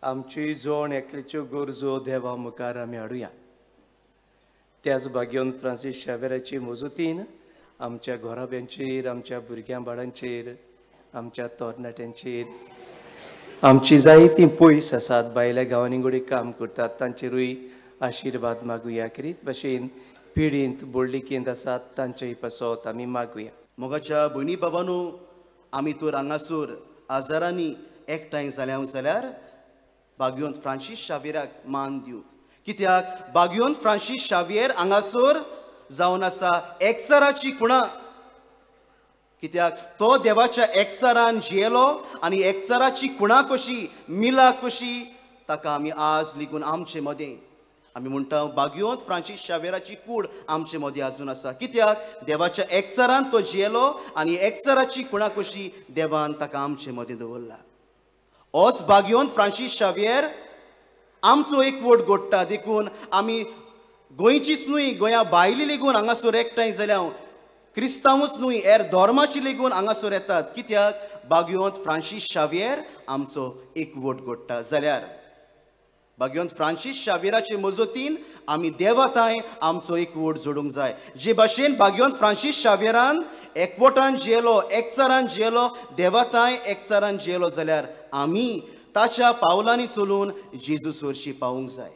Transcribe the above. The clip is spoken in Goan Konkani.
आमची जोण एकल्याच्यो गरजो देवा मुखार आमी हाडुया. त्याच भाग्योन फ्रांसीस शावेराची मजतीन आमच्या घोराब्यांचेर, आमच्या भुरग्यां बाळांचेर, आमच्या तरणाट्यांचेर, आमची जायतीं पयस आसात भायल्या गांवांनी घडये काम करतात तांचेरूय आशिर्वाद मागुया. करीत भाशेन पिडींत बोडलिकेंत आसात तांचेय पासत आमी मागुया. मोगाच्या भयणी बाबानू, आमी तर हांगासर आजारांनी एकठांय जाल्या जाल्यार बाग्योन फ्रांसीस शावेराक मान दिवंक. कित्याक बाग्योन फ्रांसीस शावियेर हांगासर जावन आसा एकचाराची खुणा. कित्याक तो देवाच्या एकचारान जियेलो आनी एकचाराची खुणा कशी, मिला कशी ताका आमी आज लिगून आमचे मदें आमी म्हणटा बाग्योन फ्रांसीस शावेराची कूड आमचे मदें आजून आसा. कित्याक देवाच्या एकचारान तो जियेलो आनी एकचाराची खुणा कशी देवान ताका आमचे मदें दवरला. होच बाग्योन फ्रांसीस शावियेर आमचो एकवट घडटा. देखून आमी गोंयचीच न्हय, गोंया भायली लेगून हांगासर एकठांय जाल्या, क्रिस्तांवूच न्हय हेर धर्माची लेगून हांगासर येतात. कित्याक बाग्योंत फ्रांसीस शावियेर आमचो एकवट घडटा. जाल्यार बाग्योंत फ्रांसीस शावियेराचे मजतीन आमी देवाताय आमचो एकवट जोडूंक जाय. जे भाशेन बाग्योंत फ्रांसीस शावियेरान एकवटान जियेलो, एकचारान जियेलो, देवाताय एकचारान जियेलो, जाल्यार आमी ताच्या पावलांनी चलून जेजू सरशी पावूंक जाय.